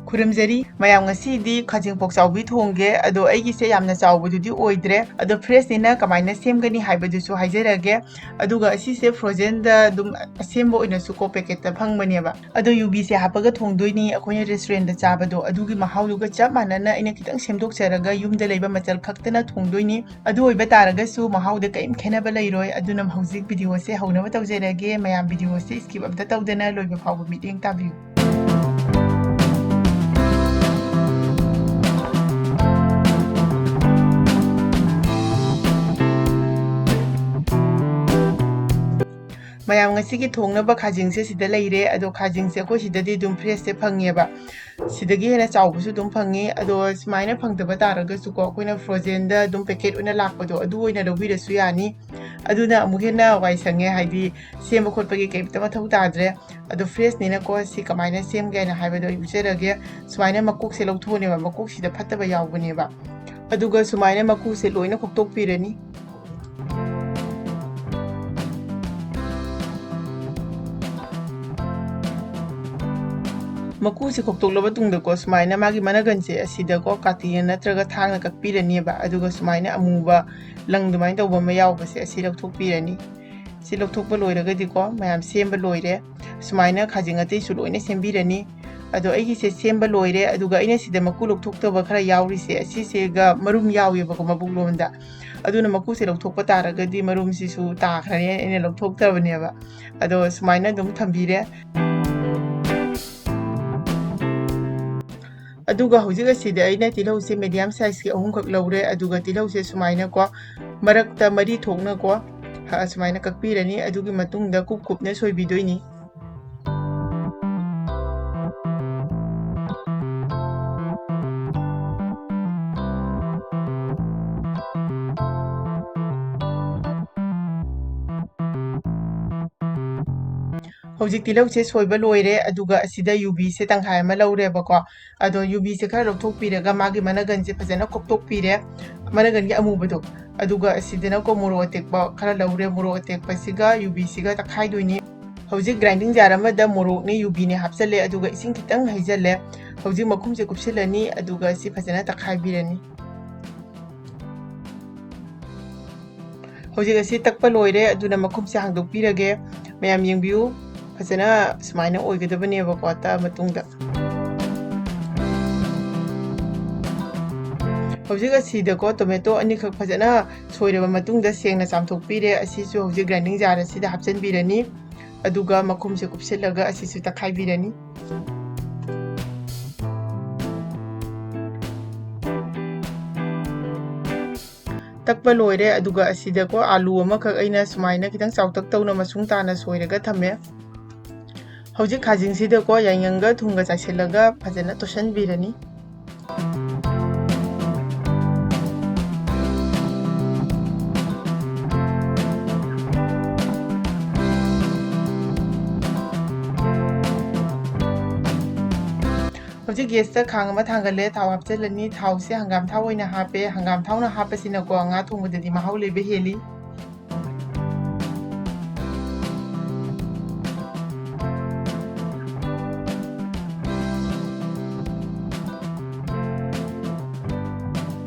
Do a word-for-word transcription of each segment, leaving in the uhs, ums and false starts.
ꯈꯨꯔꯨꯝꯖꯔꯤ ꯃꯌꯥꯝ, ꯉꯁꯤꯗꯤ ꯈꯥꯖꯤꯡ ꯄꯣꯛꯆꯥꯎꯕꯤ ꯊꯣꯡꯒꯦ꯫ ꯑꯗꯣ ꯑꯩꯒꯤꯁꯦ ꯌꯥꯝꯅ ꯆꯥꯎꯕꯗꯨꯗꯤ ꯑꯣꯏꯗ꯭ꯔꯦ, ꯑꯗꯣ ꯐ꯭ꯔꯦꯁꯅꯤꯅ ꯀꯃꯥꯏꯅ ꯁꯦꯝꯒꯅꯤ ꯍꯥꯏꯕꯗꯨꯁꯨ ꯍꯥꯏꯖꯔꯒꯦ꯫ ꯑꯗꯨꯒ ꯑꯁꯤꯁꯦ ꯐ꯭ꯔꯣꯖꯦꯟꯗ ꯑꯗꯨꯝ ꯑꯁꯦꯝꯕ ꯑꯣꯏꯅꯁꯨ ꯀꯣ ꯄꯦꯀꯦꯠꯇ ꯐꯪꯕꯅꯦꯕ꯫ ꯑꯗꯣ ꯌꯨꯕꯤꯁꯦ ꯍꯥꯞꯄꯒ ꯊꯣꯡꯗꯣꯏꯅꯤ, ꯑꯩꯈꯣꯏꯅ ꯔꯦꯁꯇꯨꯔꯦꯟꯗ ꯆꯥꯕꯗꯣ ꯑꯗꯨꯒꯤ ꯃꯍꯥꯎꯗꯨꯒ ꯆꯞ ꯃꯥꯟꯅꯅ ꯑꯩꯅ ꯈꯤꯇꯪ ꯁꯦꯝꯗꯣꯛꯆꯔꯒ ꯌꯨꯝꯗ ꯂꯩꯕ ꯃꯆꯜ ꯈꯛꯇꯅ ꯊꯣꯡꯗꯣꯏꯅꯤ꯫ ꯑꯗꯨ ꯑꯣꯏꯕ ꯇꯥꯔꯒꯁꯨ ꯃꯍꯥꯎꯗ ꯀꯔꯤꯝ ꯈꯦꯠꯅꯕ ꯂꯩꯔꯣꯏ꯫ ꯑꯗꯨꯅ ꯍꯧꯖꯤꯛ ꯚꯤꯗꯤꯑꯣꯁꯦ ꯍꯧꯅꯕ ꯇꯧꯖꯔꯒꯦ꯫ ꯃꯌꯥꯝ ꯚꯤꯗꯤꯑꯣꯁꯦ skip ꯑꯝꯇ ꯇꯧꯗꯅ ꯂꯣꯏꯕ ꯐꯥꯎꯕ ꯃꯤꯠꯌꯦꯡ ꯇꯥꯕꯤꯌꯨ꯫ ꯃꯌꯥꯝ, ꯉꯁꯤꯒꯤ ꯊꯣꯡꯅꯕ ꯈꯥꯖꯤꯡꯁꯦ ꯁꯤꯗ ꯂꯩꯔꯦ꯫ ꯑꯗꯣ ꯈꯥꯖꯤꯡꯁꯦ ꯑꯩꯈꯣꯏ ꯁꯤꯗꯗꯤ ꯑꯗꯨꯝ ꯐ꯭ꯔꯦꯁꯁꯦ ꯐꯪꯉꯦꯕ꯫ ꯁꯤꯗꯒꯤ ꯍꯦꯟꯅ ꯆꯥꯎꯕꯁꯨ ꯑꯗꯨꯝ ꯐꯪꯉꯤ꯫ ꯑꯗꯣ ꯁꯨꯃꯥꯏꯅ ꯐꯪꯗꯕ ꯇꯥꯔꯒꯁꯨꯀꯣ, ꯑꯩꯈꯣꯏꯅ ꯐ꯭ꯔꯣꯖꯦꯟꯗ ꯑꯗꯨꯝ ꯄꯦꯀꯦꯠ ꯑꯣꯏꯅ ꯂꯥꯛꯄꯗꯣ, ꯑꯗꯨ ꯑꯣꯏꯅ ꯂꯧꯕꯤꯔꯁꯨ ꯌꯥꯅꯤ꯫ ꯑꯗꯨꯅ ꯑꯃꯨꯛ ꯍꯦꯟꯅ ꯋꯥꯏ ꯁꯪꯉꯦ, ꯍꯥꯏꯗꯤ ꯁꯦꯝꯕ ꯈꯣꯠꯄꯒꯤ ꯀꯩꯝꯇ ꯃꯊꯧ ꯇꯥꯗ꯭ꯔꯦ꯫ ꯑꯗꯣ ꯐ꯭ꯔꯦꯁꯅꯤꯅꯀꯣ, ꯁꯤ ꯀꯃꯥꯏꯅ ꯁꯦꯝꯒꯦ ꯍꯥꯏꯅ ꯍꯥꯏꯕꯗꯣ ꯑꯩ ꯎꯠꯆꯔꯒꯦ꯫ ꯁꯨꯃꯥꯏꯅ ꯃꯀꯣꯛꯁꯦ ꯂꯧꯊꯣꯛꯑꯅꯦꯕ, ꯃꯀꯣꯛꯁꯤꯗ ꯐꯠꯇꯕ ꯌꯥꯎꯕꯅꯦꯕ꯫ ꯑꯗꯨꯒ ꯁꯨꯃꯥꯏꯅ ꯃꯀꯨꯁꯦ ꯂꯣꯏꯅ ꯈꯣꯛꯇꯣꯛꯄꯤꯔꯅꯤ꯫ ꯃꯀꯨꯁꯦ ꯈꯣꯛꯇꯣꯛꯂꯕ ꯇꯨꯡꯗꯀꯣ, ꯁꯨꯃꯥꯏꯅ ꯃꯥꯒꯤ ꯃꯅꯒꯟꯁꯦ ꯑꯁꯤꯗꯀꯣ ꯀꯥꯇꯤꯅ ꯅꯠꯇ꯭ꯔꯒ ꯊꯥꯡꯅ ꯀꯛꯄꯤꯔꯅꯦꯕ꯫ ꯑꯗꯨꯒ ꯁꯨꯃꯥꯏꯅ ꯑꯃꯨꯕ ꯂꯪ ꯑꯗꯨꯃꯥꯏꯅ ꯇꯧꯕ ꯑꯃ ꯌꯥꯎꯕꯁꯦ ꯑꯁꯤ ꯂꯧꯊꯣꯛꯄꯤꯔꯅꯤ꯫ ꯁꯤ ꯂꯧꯊꯣꯛꯄ ꯂꯣꯏꯔꯒꯗꯤꯀꯣ, ꯃꯌꯥꯝ ꯁꯦꯝꯕ ꯂꯣꯏꯔꯦ꯫ ꯁꯨꯃꯥꯏꯅ ꯈꯥꯖꯤꯡ ꯑꯇꯩꯁꯨ ꯂꯣꯏꯅ ꯁꯦꯝꯕꯤꯔꯅꯤ꯫ ꯑꯗꯣ ꯑꯩꯒꯤꯁꯦ ꯁꯦꯝꯕ ꯂꯣꯏꯔꯦ꯫ ꯑꯗꯨꯒ ꯑꯩꯅ ꯁꯤꯗ ꯃꯀꯨ ꯂꯧꯊꯣꯛꯇꯕ ꯈꯔ ꯌꯥꯎꯔꯤꯁꯦ, ꯑꯁꯤꯁꯤꯒ ꯃꯔꯨꯝ ꯌꯥꯎꯋꯦꯕꯀꯣ ꯃꯕꯨꯛꯂꯣꯝꯗ꯫ ꯑꯗꯨꯅ ꯃꯀꯨꯁꯦ ꯂꯧꯊꯣꯛꯄ ꯇꯥꯔꯒꯗꯤ ꯃꯔꯨꯝꯁꯤꯁꯨ ꯇꯥꯈ꯭ꯔꯅꯤ, ꯑꯩꯅ ꯂꯧꯊꯣꯛꯇꯕꯅꯦꯕ꯫ ꯑꯗꯣ ꯁꯨꯃꯥꯏꯅ ꯑꯗꯨꯝ ꯊꯝꯕꯤꯔꯦ꯫ ꯑꯗꯨꯒ ꯍꯧꯖꯤꯛ ꯑꯁꯤꯗ ꯑꯩꯅ ꯇꯤꯜꯍꯧꯁꯦ medium sizeꯀꯤ ꯑꯍꯨꯝꯈꯛ ꯂꯧꯔꯦ꯫ ꯑꯗꯨꯒ ꯇꯤꯜꯍꯧꯁꯦ ꯁꯨꯃꯥꯏꯅꯀꯣ, ꯃꯔꯛꯇ ꯃꯔꯤ ꯊꯣꯛꯅꯀꯣ, ꯑ, ꯁꯨꯃꯥꯏꯅ ꯀꯛꯄꯤꯔꯅꯤ꯫ ꯑꯗꯨꯒꯤ ꯃꯇꯨꯡꯗ ꯀꯨꯞ ꯀꯨꯞꯅ ꯁꯣꯏꯕꯤꯗꯣꯏꯅꯤ꯫ ꯍꯧꯖꯤꯛ ꯇꯤꯜꯍꯧꯁꯦ ꯁꯣꯏꯕ ꯂꯣꯏꯔꯦ꯫ ꯑꯗꯨꯒ ꯑꯁꯤꯗ ꯌꯨꯕꯤꯁꯦ ꯇꯪꯈꯥꯏ ꯑꯃ ꯂꯧꯔꯦꯕꯀꯣ꯫ ꯑꯗꯣ ꯌꯨꯕꯤꯁꯦ ꯈꯔ ꯂꯧꯊꯣꯛꯄꯤꯔꯒ ꯃꯥꯒꯤ ꯃꯅꯒꯟꯁꯦ ꯐꯖꯅ ꯈꯣꯛꯇꯣꯛꯄꯤꯔꯦ, ꯃꯅꯒꯟꯒꯤ ꯑꯃꯨꯕꯗꯣ꯫ ꯑꯗꯨꯒ ꯑꯁꯤꯗꯅꯀꯣ ꯃꯣꯔꯣꯛ ꯑꯇꯦꯛꯄ ꯈꯔ ꯂꯧꯔꯦ, ꯃꯣꯔꯣꯛ ꯑꯇꯦꯛꯄꯁꯤꯒ ꯌꯨꯕꯤꯁꯤꯒ ꯇꯛꯈꯥꯏꯗꯣꯏꯅꯤ꯫ ꯍꯧꯖꯤꯛ grinding jar ꯑꯃꯗ ꯃꯣꯔꯣꯛꯅꯦ, ꯌꯨꯕꯤꯅꯦ ꯍꯥꯞꯆꯜꯂꯦ, ꯑꯗꯨꯒ ꯏꯁꯤꯡ ꯈꯤꯇꯪ ꯍꯩꯖꯜꯂꯦ꯫ ꯍꯧꯖꯤꯛ ꯃꯈꯨꯝꯁꯦ ꯀꯨꯞꯁꯤꯜꯂꯅꯤ, ꯑꯗꯨꯒ ꯁꯤ ꯐꯖꯅ ꯇꯛꯈꯥꯏꯕꯤꯔꯅꯤ꯫ ꯍꯧꯖꯤꯛ ꯑꯁꯤ ꯇꯛꯄ ꯂꯣꯏꯔꯦ, ꯑꯗꯨꯅ ꯃꯈꯨꯝꯁꯦ ꯍꯥꯡꯗꯣꯛꯄꯤꯔꯒꯦ꯫ ꯃꯌꯥꯝ ꯌꯦꯡꯕꯤꯌꯨ, ꯐꯖꯅ ꯁꯨꯃꯥꯏꯅ ꯑꯣꯏꯒꯗꯕꯅꯦꯕꯀꯣ ꯇꯛꯑ ꯃꯇꯨꯡꯗ꯫ ꯍꯧꯖꯤꯛ ꯑꯁꯤꯗꯀꯣ tomato ꯑꯅꯤꯈꯛ ꯐꯖꯅ ꯁꯣꯏꯔꯕ ꯃꯇꯨꯡꯗ ꯁꯦꯡꯅ ꯆꯥꯝꯊꯣꯛꯄꯤꯔꯦ꯫ ꯑꯁꯤꯁꯨ ꯍꯧꯖꯤꯛ grinding jar ꯑꯁꯤꯗ ꯍꯥꯞꯆꯤꯟꯕꯤꯔꯅꯤ, ꯑꯗꯨꯒ ꯃꯈꯨꯝꯁꯦ ꯀꯨꯞꯁꯤꯜꯂꯒ ꯑꯁꯤꯁꯨ ꯇꯛꯈꯥꯏꯕꯤꯔꯅꯤ꯫ ꯇꯛꯄ ꯂꯣꯏꯔꯦ, ꯑꯗꯨꯒ ꯑꯁꯤꯗꯀꯣ ꯑꯥꯂꯨ ꯑꯃꯈꯛ ꯑꯩꯅ ꯁꯨꯃꯥꯏꯅ ꯈꯤꯇꯪ ꯆꯥꯎꯇꯛ ꯇꯧꯅ ꯃꯁꯨꯡ ꯇꯥꯅ ꯁꯣꯏꯔꯒ ꯊꯝꯃꯦ꯫ ꯍꯧꯖꯤꯛ ꯈꯥꯖꯤꯡꯁꯤꯗꯀꯣ ꯌꯥꯏꯉꯪꯒ ꯊꯨꯝꯒ ꯆꯥꯏꯁꯤꯜꯂꯒ ꯐꯖꯅ ꯇꯣꯠꯁꯤꯟꯕꯤꯔꯅꯤ꯫ ꯍꯧꯖꯤꯛ gasꯇ ꯈꯥꯡ ꯑꯃ ꯊꯥꯡꯒꯠꯂꯦ, ꯊꯥꯎ ꯍꯥꯞꯆꯤꯜꯂꯅꯤ꯫ ꯊꯥꯎꯁꯦ ꯍꯪꯒꯥꯝ ꯊꯥꯎ ꯑꯣꯏꯅ ꯍꯥꯞꯄꯦ꯫ ꯍꯪꯒꯥꯝ ꯊꯥꯎꯅ ꯍꯥꯞꯄꯁꯤꯅꯀꯣ ꯉꯥ ꯊꯣꯡꯕꯗꯗꯤ ꯃꯍꯥꯎ ꯂꯩꯕ ꯍꯦꯜꯂꯤ꯫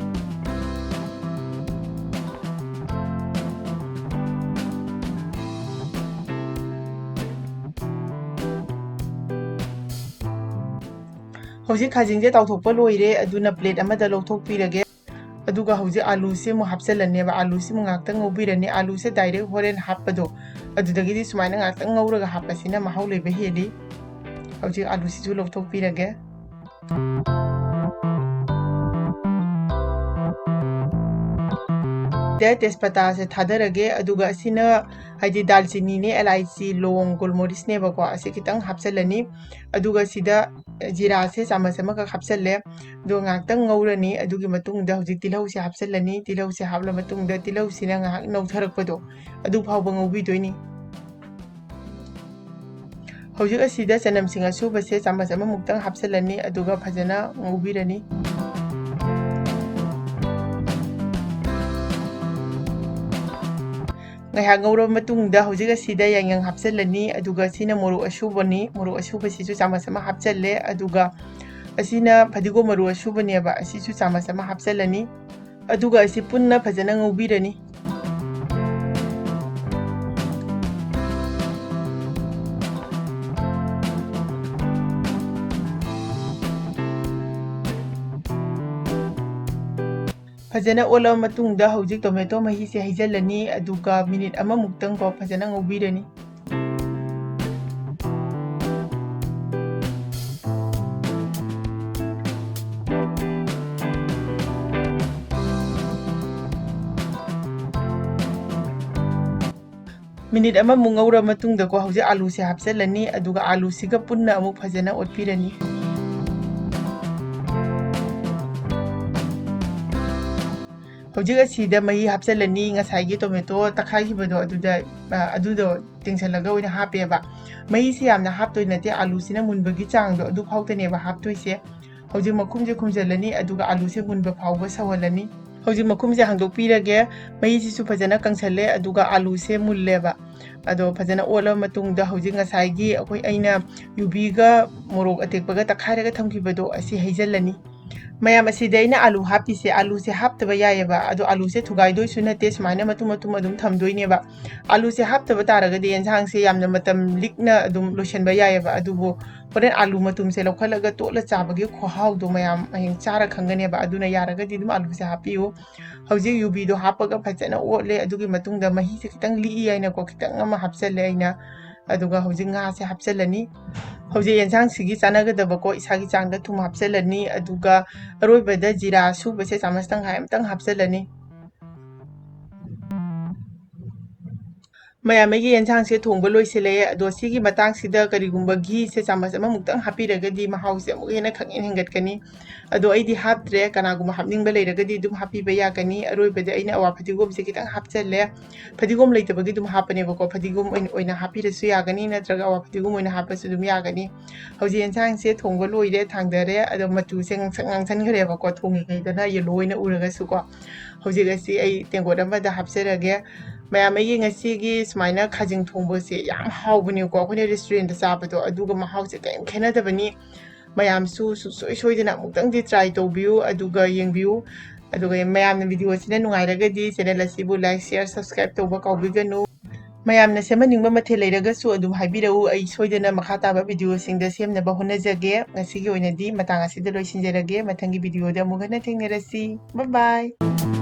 ꯍꯧꯖꯤꯛ ꯈꯥꯖꯤꯡꯁꯦ ꯇꯥꯎꯊꯣꯛꯄ ꯂꯣꯏꯔꯦ, ꯑꯗꯨꯅ plate ꯑꯃꯗ ꯂꯧꯊꯣꯛꯄꯤꯔꯒꯦ꯫ ꯑꯗꯨꯒ ꯍꯧꯖꯤꯛ ꯑꯥꯂꯨꯁꯦ ꯑꯃꯨꯛ ꯍꯥꯞꯆꯤꯜꯂꯅꯦꯕ꯫ ꯑꯥꯂꯨꯁꯤ ꯑꯃꯨꯛ ꯉꯥꯛꯇꯪ ꯉꯧꯕꯤꯔꯅꯤ꯫ ꯑꯥꯂꯨꯁꯦ direct ꯍꯣꯔꯦꯟ ꯍꯥꯞꯄꯗꯣ, ꯑꯗꯨꯗꯒꯤꯗꯤ ꯁꯨꯃꯥꯏꯅ ꯉꯥꯛꯇꯪ ꯉꯧꯔꯒ ꯍꯥꯞꯄꯁꯤꯅ ꯃꯍꯥꯎ ꯂꯩꯕ ꯍꯦꯜꯂꯤ꯫ ꯍꯧꯖꯤꯛ ꯑꯥꯂꯨꯁꯤꯁꯨ ꯂꯧꯊꯣꯛꯄꯤꯔꯒꯦ꯫ ꯇꯦꯖꯄꯇꯥꯁꯦ ꯊꯥꯗꯔꯒꯦ, ꯑꯗꯨꯒ ꯑꯁꯤꯅ ꯍꯥꯏꯗꯤ ꯗꯥꯜꯆꯤꯅꯤꯅꯦ, ꯑꯦꯂꯥꯏꯆꯤ, ꯂꯣꯡ, ꯒꯣꯜꯃꯣꯔꯤꯁꯅꯦꯕꯀꯣ, ꯑꯁꯤ ꯈꯤꯇꯪ ꯍꯥꯞꯆꯤꯜꯂꯅꯤ꯫ ꯑꯗꯨꯒ ꯁꯤꯗ ꯖꯤꯔꯥꯁꯦ ꯆꯥꯃꯁ ꯑꯃꯈꯛ ꯍꯥꯞꯆꯤꯜꯂꯦ꯫ ꯑꯗꯨꯒ ꯉꯥꯛꯇꯪ ꯉꯧꯔꯅꯤ꯫ ꯑꯗꯨꯒꯤ ꯃꯇꯨꯡꯗ ꯍꯧꯖꯤꯛ ꯇꯤꯜꯍꯧꯁꯦ ꯍꯥꯞꯆꯤꯜꯂꯅꯤ꯫ ꯇꯤꯜꯍꯧꯁꯦ ꯍꯥꯞꯂ ꯃꯇꯨꯡꯗ ꯇꯤꯜꯍꯧꯁꯤꯅ ꯉꯥꯏꯍꯥꯛ ꯅꯧꯊꯔꯛꯄꯗꯣ ꯑꯗꯨ ꯐꯥꯎꯕ ꯉꯧꯕꯤꯗꯣꯏꯅꯤ꯫ ꯍꯧꯖꯤꯛ ꯑꯁꯤꯗ ꯆꯅꯝꯁꯤꯡ ꯑꯁꯨꯕꯁꯦ ꯆꯥꯃꯁ ꯑꯃꯃꯨꯛꯇꯪ ꯍꯥꯞꯆꯤꯜꯂꯅꯤ, ꯑꯗꯨꯒ ꯐꯖꯅ ꯉꯧꯕꯤꯔꯅꯤ꯫ ꯉꯥꯏꯍꯥꯛ ꯉꯧꯔꯕ ꯃꯇꯨꯡꯗ ꯍꯧꯖꯤꯛ ꯑꯁꯤꯗ ꯌꯥꯏꯉꯪ ꯍꯥꯞꯆꯤꯜꯂꯅꯤ, ꯑꯗꯨꯒ ꯁꯤꯅ ꯃꯣꯔꯣꯛ ꯑꯁꯨꯕꯅꯤ, ꯃꯣꯔꯣꯛ ꯑꯁꯨꯕꯁꯤꯁꯨ ꯆꯥꯃꯁ ꯑꯃ ꯍꯥꯞꯆꯤꯜꯂꯦ, ꯑꯗꯨꯒ ꯑꯁꯤꯅ ꯐꯗꯤꯒꯣꯝ ꯃꯔꯨ ꯑꯁꯨꯕꯅꯦꯕ, ꯑꯁꯤꯁꯨ ꯆꯥꯃꯁ ꯑꯃ ꯍꯥꯞꯆꯤꯜꯂꯅꯤ, ꯑꯗꯨꯒ ꯑꯁꯤ ꯄꯨꯟꯅ ꯐꯖꯅ ꯉꯧꯕꯤꯔꯅꯤ꯫ ꯐꯖꯅ ꯑꯣꯠꯂꯕ ꯃꯇꯨꯡꯗ ꯍꯧꯖꯤꯛ ꯇꯣꯃꯦꯇꯣ ꯃꯍꯤꯁꯦ ꯍꯩꯖꯤꯜꯂꯅꯤ, ꯑꯗꯨꯒ ꯃꯤꯅꯤꯠ ꯑꯃꯃꯨꯛꯇꯪ ꯀꯣ ꯐꯖꯅ ꯉꯧꯕꯤꯔꯅꯤ꯫ ꯃꯤꯅꯤꯠ ꯑꯃꯃꯨꯛ ꯉꯧꯔ ꯃꯇꯨꯡꯗꯀꯣ, ꯍꯧꯖꯤꯛ ꯑꯥꯂꯨꯁꯦ ꯍꯥꯞꯆꯤꯜꯂꯅꯤ, ꯑꯗꯨꯒ ꯑꯥꯂꯨꯁꯤꯒ ꯄꯨꯟꯅ ꯑꯃꯨꯛ ꯐꯖꯅ ꯑꯣꯠꯄꯤꯔꯅꯤ꯫ ꯍꯧꯖꯤꯛ ꯑꯁꯤꯗ ꯃꯍꯤ ꯍꯥꯞꯆꯤꯜꯂꯅꯤ, ꯉꯁꯥꯏꯒꯤ ꯇꯣꯃꯦꯇꯣ ꯇꯛꯈꯥꯏꯈꯤꯕꯗꯣ ꯑꯗꯨꯗ, ꯑ, ꯑꯗꯨꯗꯣ ꯇꯦꯡꯁꯤꯜꯂꯒ ꯑꯣꯏꯅ ꯍꯥꯞꯄꯦꯕ꯫ ꯃꯍꯤꯁꯤ ꯌꯥꯝꯅ ꯍꯥꯞꯇꯣꯏ ꯅꯠꯇꯦ, ꯑꯥꯂꯨꯁꯤꯅ ꯃꯨꯟꯕꯒꯤ ꯆꯥꯡꯗꯣ ꯑꯗꯨ ꯐꯥꯎꯗꯅꯦꯕ ꯍꯥꯞꯇꯣꯏꯁꯦ꯫ ꯍꯧꯖꯤꯛ ꯃꯈꯨꯝꯁꯦ ꯈꯨꯝꯖꯤꯜꯂꯅꯤ, ꯑꯗꯨꯒ ꯑꯥꯂꯨꯁꯦ ꯃꯨꯟꯕ ꯐꯥꯎꯕ ꯁꯧꯍꯜꯂꯅꯤ꯫ ꯍꯧꯖꯤꯛ ꯃꯈꯨꯝꯁꯦ ꯍꯥꯡꯗꯣꯛꯄꯤꯔꯒꯦ꯫ ꯃꯩꯁꯤꯁꯨ ꯐꯖꯅ ꯀꯪꯁꯜꯂꯦ, ꯑꯗꯨꯒ ꯑꯥꯂꯨꯁꯦ ꯃꯨꯜꯂꯦꯕ꯫ ꯑꯗꯣ ꯐꯖꯅ ꯑꯣꯠꯂꯕ ꯃꯇꯨꯡꯗ ꯍꯧꯖꯤꯛ ꯉꯁꯥꯏꯒꯤ ꯑꯩꯈꯣꯏ ꯑꯩꯅ ꯌꯨꯕꯤꯒ ꯃꯣꯔꯣꯛ ꯑꯇꯦꯛꯄꯒ ꯇꯛꯈꯥꯏꯔꯒ ꯊꯝꯈꯤꯕꯗꯣ ꯑꯁꯤ ꯍꯩꯖꯤꯜꯂꯅꯤ꯫ ꯃꯌꯥꯝ, ꯑꯁꯤꯗ ꯑꯩꯅ ꯑꯥꯂꯨ ꯍꯥꯞꯄꯤꯁꯦ, ꯑꯥꯂꯨꯁꯦ ꯍꯥꯞꯇꯕ ꯌꯥꯏꯑꯕ, ꯑꯗꯣ ꯑꯥꯂꯨꯁꯦ ꯊꯨꯒꯥꯏꯗꯣꯏꯁꯨ ꯅꯠꯇꯦ, ꯁꯨꯃꯥꯏꯅ ꯃꯇꯨꯝ ꯃꯇꯨꯝ ꯑꯗꯨꯝ ꯊꯝꯗꯣꯏꯅꯦꯕ꯫ ꯑꯥꯂꯨꯁꯦ ꯍꯥꯞꯇꯕ ꯇꯥꯔꯒꯗꯤ ꯌꯦꯟꯁꯥꯡꯁꯦ ꯌꯥꯝꯅ ꯃꯇꯝ ꯂꯤꯛꯅ ꯑꯗꯨꯝ ꯂꯣꯏꯁꯤꯟꯕ ꯌꯥꯏꯑꯕ, ꯑꯗꯨꯕꯨ ꯍꯣꯔꯦꯟ ꯑꯥꯂꯨ ꯃꯇꯨꯝꯁꯦ ꯂꯧꯈꯠꯂꯒ ꯇꯣꯠꯂ ꯆꯥꯕꯒꯤ ꯈꯨꯍꯥꯎꯗꯣ ꯃꯌꯥꯝ ꯍꯌꯦꯡ ꯆꯥꯔ ꯈꯪꯒꯅꯦꯕ꯫ ꯑꯗꯨꯅ ꯌꯥꯔꯒꯗꯤ ꯑꯗꯨꯝ ꯑꯥꯂꯨꯁꯦ ꯍꯥꯞꯄꯤꯌꯨ꯫ ꯍꯧꯖꯤꯛ ꯌꯨꯕꯤꯗꯣ ꯍꯥꯞꯄꯒ ꯐꯖꯅ ꯑꯣꯠꯂꯦ꯫ ꯑꯗꯨꯒꯤ ꯃꯇꯨꯡꯗ ꯃꯍꯤꯁꯦ ꯈꯤꯇꯪ ꯂꯤꯛꯏ ꯍꯥꯏꯅꯀꯣ, ꯈꯤꯇꯪ ꯑꯃ ꯍꯥꯞꯆꯜꯂꯦ ꯑꯩꯅ꯫ ꯑꯗꯨꯒ ꯍꯧꯖꯤꯛ ꯉꯥꯁꯦ ꯍꯥꯞꯆꯜꯂꯅꯤ꯫ ꯍꯧꯖꯤꯛ ꯌꯦꯟꯁꯥꯡꯁꯤꯒꯤ ꯆꯥꯟꯅꯒꯗꯕꯀꯣ, ꯏꯁꯥꯒꯤ ꯆꯥꯡꯗ ꯊꯨꯝ ꯍꯥꯞꯆꯜꯂꯅꯤ꯫ ꯑꯗꯨꯒ ꯑꯔꯣꯏꯕꯗ ꯖꯤꯔꯥ ꯑꯁꯨꯕꯁꯦ ꯆꯥꯃꯁ ꯇꯪꯈꯥꯏ ꯑꯃꯇꯪ ꯍꯥꯞꯆꯜꯂꯅꯤ꯫ ꯃꯌꯥꯝ, ꯑꯩꯒꯤ ꯌꯦꯟꯁꯥꯡꯁꯦ ꯊꯣꯡꯕ ꯂꯣꯏꯁꯤꯜꯂꯛꯑꯦ꯫ ꯑꯗꯣ ꯁꯤꯒꯤ ꯃꯇꯥꯡꯁꯤꯗ ꯀꯔꯤꯒꯨꯝꯕ ꯘꯤꯁꯦ ꯆꯥꯃꯁ ꯑꯃꯃꯨꯛꯇꯪ ꯍꯥꯞꯄꯤꯔꯒꯗꯤ ꯃꯍꯥꯎꯁꯦ ꯑꯃꯨꯛ ꯍꯦꯟꯅ ꯈꯪꯍꯦꯟ ꯍꯦꯟꯒꯠꯀꯅꯤ꯫ ꯑꯗꯣ ꯑꯩꯗꯤ ꯍꯥꯞꯇ꯭ꯔꯦ, ꯀꯅꯥꯒꯨꯝꯕ ꯍꯥꯞꯅꯤꯡꯕ ꯂꯩꯔꯒꯗꯤ ꯑꯗꯨꯝ ꯍꯥꯞꯄꯤꯕ ꯌꯥꯒꯅꯤ꯫ ꯑꯔꯣꯏꯕꯗ ꯑꯩꯅ ꯑꯋꯥ ꯐꯗꯤꯒꯣꯝꯁꯦ ꯈꯤꯇꯪ ꯍꯥꯞꯆꯜꯂꯦ꯫ ꯐꯗꯤꯒꯣꯝ ꯂꯩꯇꯕꯒꯤ ꯑꯗꯨꯝ ꯍꯥꯞꯄꯅꯦꯕꯀꯣ, ꯐꯗꯤꯒꯣꯝ ꯑꯣꯏꯅ, ꯑꯣꯏꯅ ꯍꯥꯞꯄꯤꯔꯁꯨ ꯌꯥꯒꯅꯤ, ꯅꯠꯇ꯭ꯔꯒ ꯑꯋꯥ ꯐꯗꯤꯒꯣꯝ ꯑꯣꯏꯅ ꯍꯥꯞꯄꯁꯨ ꯑꯗꯨꯝ ꯌꯥꯒꯅꯤ꯫ ꯍꯧꯖꯤꯛ ꯌꯦꯟꯁꯥꯡꯁꯦ ꯊꯣꯡꯕ ꯂꯣꯏꯔꯦ, ꯊꯥꯡꯗꯔꯦ꯫ ꯑꯗꯣ ꯃꯆꯨꯁꯦ ꯉꯥꯡꯁꯪ ꯉꯥꯡꯁꯟꯈ꯭ꯔꯦꯕꯀꯣ, ꯊꯣꯡꯉꯤꯉꯩꯗꯅ ꯌꯦꯜꯂꯣ ꯑꯣꯏꯅ ꯎꯔꯒꯁꯨꯀꯣ꯫ ꯍꯧꯖꯤꯛ ꯑꯁꯤ ꯑꯩ ꯇꯦꯡꯀꯣꯠ ꯑꯃꯗ ꯍꯥꯞꯆꯔꯒꯦ꯫ ꯃꯌꯥꯝ, ꯑꯩꯒꯤ ꯉꯁꯤꯒꯤ ꯁꯨꯃꯥꯏꯅ ꯈꯥꯖꯤꯡ ꯊꯣꯡꯕꯁꯦ ꯌꯥꯝ ꯍꯥꯎꯕꯅꯦꯀꯣ, ꯑꯩꯈꯣꯏꯅ ꯔꯦꯁꯇꯨꯔꯦꯟꯗ ꯆꯥꯕꯗꯣ ꯑꯗꯨꯒ ꯃꯍꯥꯎꯁꯦ ꯀꯔꯤꯝ ꯈꯦꯠꯅꯗꯕꯅꯤ꯫ ꯃꯌꯥꯝꯁꯨ ꯁꯨꯡꯁꯣꯏ ꯁꯣꯏꯗꯅ ꯑꯃꯨꯛꯇꯪꯗꯤ ꯇ꯭ꯔꯥꯏ ꯇꯧꯕꯤꯌꯨ, ꯑꯗꯨꯒ ꯌꯦꯡꯕꯤꯌꯨ꯫ ꯑꯗꯨꯒ ꯃꯌꯥꯝꯅ ꯚꯤꯗꯤꯑꯣ ꯑꯁꯤꯅ ꯅꯨꯡꯉꯥꯏꯔꯒꯗꯤ ꯆꯦꯅꯦꯜ ꯑꯁꯤꯕꯨ ꯂꯥꯏꯛ, ꯁꯤꯌꯔ, ꯁꯕꯁꯀ꯭ꯔꯥꯏꯕ ꯇꯧꯕ ꯀꯥꯎꯕꯤꯒꯅꯨ꯫ ꯃꯌꯥꯝꯅ ꯁꯦꯝꯍꯟꯅꯤꯡꯕ ꯃꯊꯦꯜ ꯂꯩꯔꯒꯁꯨ ꯑꯗꯨꯝ ꯍꯥꯏꯕꯤꯔꯛꯎ, ꯑꯩ ꯁꯣꯏꯗꯅ ꯃꯈꯥ ꯇꯥꯕ ꯚꯤꯗꯤꯑꯣꯁꯤꯡꯗ ꯁꯦꯝꯅꯕ ꯍꯣꯠꯅꯖꯒꯦ꯫ ꯉꯁꯤꯒꯤ ꯑꯣꯏꯅꯗꯤ ꯃꯇꯥꯡ ꯑꯁꯤꯗ ꯂꯣꯏꯁꯤꯟꯖꯔꯒꯦ꯫ ꯃꯊꯪꯒꯤ ꯚꯤꯗꯤꯑꯣꯗ ꯑꯃꯨꯛ ꯍꯟꯅ ꯊꯦꯡꯅꯔꯁꯤ꯫ ꯕꯥꯏ ꯕꯥꯏ꯫